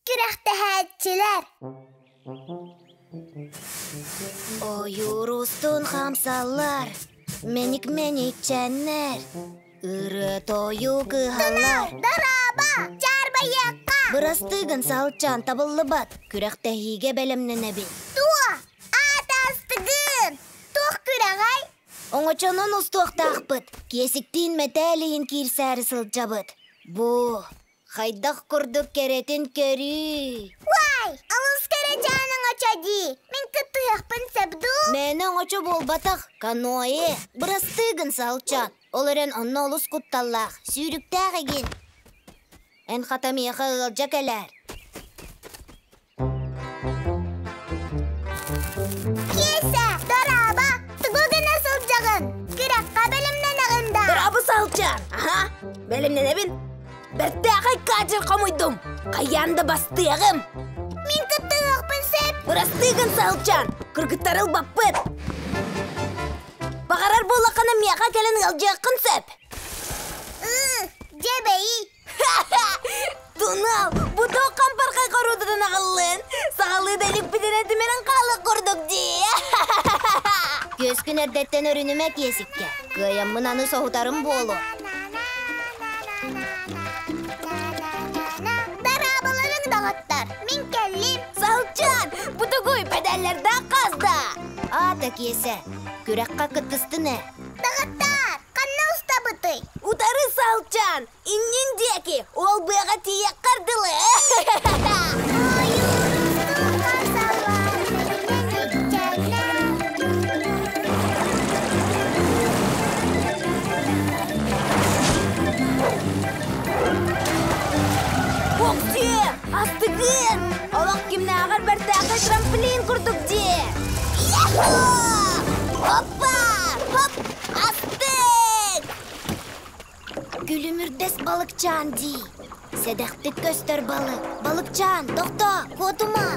Күрэхтэһээччилэр Ойуур устун хамсаллар, мэник-мэник чэннэр, ырыа-тойук ыһаллар. Дорообо! Чаарбайыакка! Бырастыыгын салчаан табыллыбат, күрэхтэһиигэ бэлэмнэнэбин. Туо! Аатаастыгын! Туох күрэҕэй? Оҥочонон устуохтаахпыт, киэсиктиин мэтээл иһин киирсээри сылдьабыт. Бу Хайдах курдук кэрэтин көрүүй! Уай, алыс кэрэчээн оҥочо дии! Мин кыттыһыахпын сөп дуу? Мээнэ оҥочо буолбатах, каноэ. Бырастыы гын, Салчан. Ол эрэн онно олус кутталлаах, сүүрүктээх игин. Эн хата миэхэ ыалдьа кэлээр. Киэсэ, дорообо! Тугу гына сылдьаҕын? Күрэххэ бэлэмнэнэҕин да? Дорообо, Салчан! Аха, бэлэмнэнэбин. Бэртээхэй каджер хомуйдум. Хайаан да бастыаҕым. Мин кыттыһыахпын сөп. Бырастыы гын, Салчан. Кыргыттары ылбаппыт. Баҕарар буоллаххына миэхэ кэлэн ыалдьыаххын сөп. Ыы, дьэ бэйи. Тунал, бу туох хампархай хоруутутун аҕаллын? Саҕалыы да иликпитинэ тимирэн хаалык курдук дии. Күөскүн эрдэттэн өрүнүмэ киэсиккэ. Кыайаммын аны соһутарым буолуо. Дорооболоруҥ, доҕоттор! Мин кэллим. Салчан, бу тугуй, педаллардаах хас да? Аата киэсэ, күрэххэ кыттыстын ээ. Доҕоттоор, ханна устабытый? Утары Салчан, иннин диэки, ол быаҕа тиийэххэр дылы. Боксер, астыгын! Олох кимнээҕэр бэртээхэй трамплин курдук дии! Яху! Оппа! Хоп! Астык! Күлүмүрдэс балыкчаан дии. Сэдэхтик көстөр балык. Балыкчаан, тохтоо, куотума!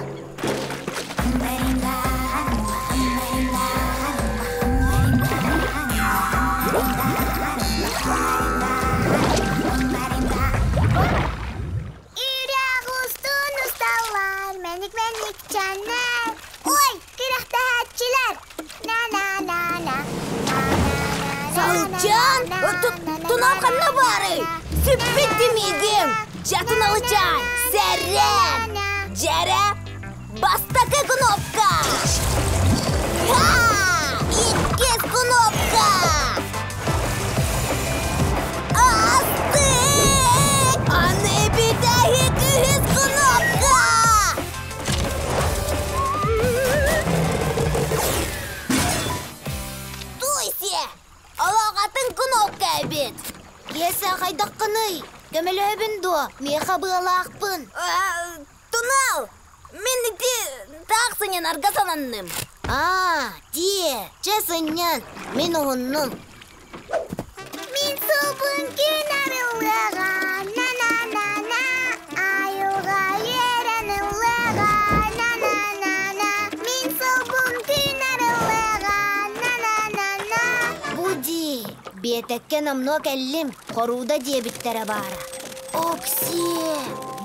Үрэх устун усталлар, мэник-мэник чаннар. Ой, күрэхтэһээччилэр! На-на-на-на. Салчан, тунал ханна баарый? Сүппүт тимиигим! Дьатын алычаан, сэрэн! Дьэрэ, бастакы кнопка! Ха! Иккис кнопка! Астык! Аны бүтэһик үһүс кнопка! Туйсе! Олох атын кнопка эбит! Киэсэ хайдаххыный? Көмөлөһөбүн дуо? Миэхэ быалаахпын. Тунал! Мин ити таах сынньанарга сананным. Аа, тиэ, чэ сынньан, мин уһуннум. Мин суолбун күн арыллыаҕа, на-на-на-на, айылҕа үөрэн ыллыаҕа, на-на-на-на. Мин суолбун күн арыллыаҕа, на-на-на-на. Бу дии, биэтэккэ номнуо кэллим, хорууда диэбиттэрэ баара. Оксиэ,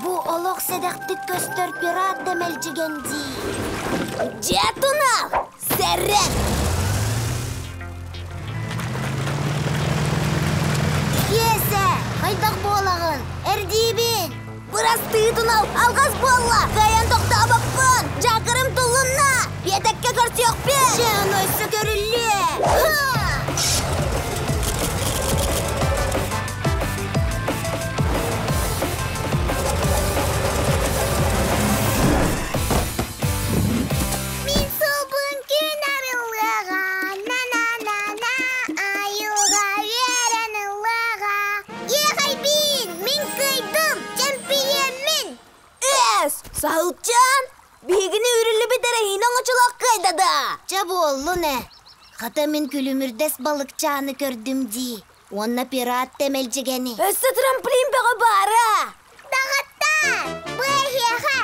бу олох сэдэхтик көстөр пират да мэлдьигэн дии. Дьэ, тунал, сэрэн! Киэсэ, хайдах буолаҕын? Эрдиибин! Бырастыы, тунал, алҕас буолла! Кыайан тохтообоппун! Дьаакырым туллунна! Биэтэккэ көрсүөхпүт! Дьэ, ону өссө көрүллүө! Мин суолбун күн арыллыаҕа, на-на-на-на, айылҕа үөрэн ыллыаҕа. Иэхэйбиин, мин кыайдым, чөмпүйүөммүн! Эс, Саһылчаан, биһигини үрүллүбүт эрэһиинэ оҥочолоох кыайда да? Чэ буоллун ээ. Хата мин күлүмүрдэс балыкчааны көрдүм дии. Уонна пират тэмэлдьигэни. Өссө трамплин бөҕө баара! Доҕоттоор, бу эһиэхэ!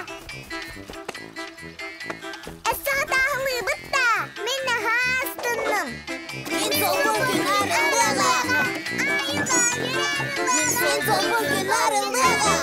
Өссө хатааһылыыбыт да, мин наһаа астынным. Мин солбун күн арыллыаҕа! Айылҕа үөрэн Мин солбун күн арыллыаҕа!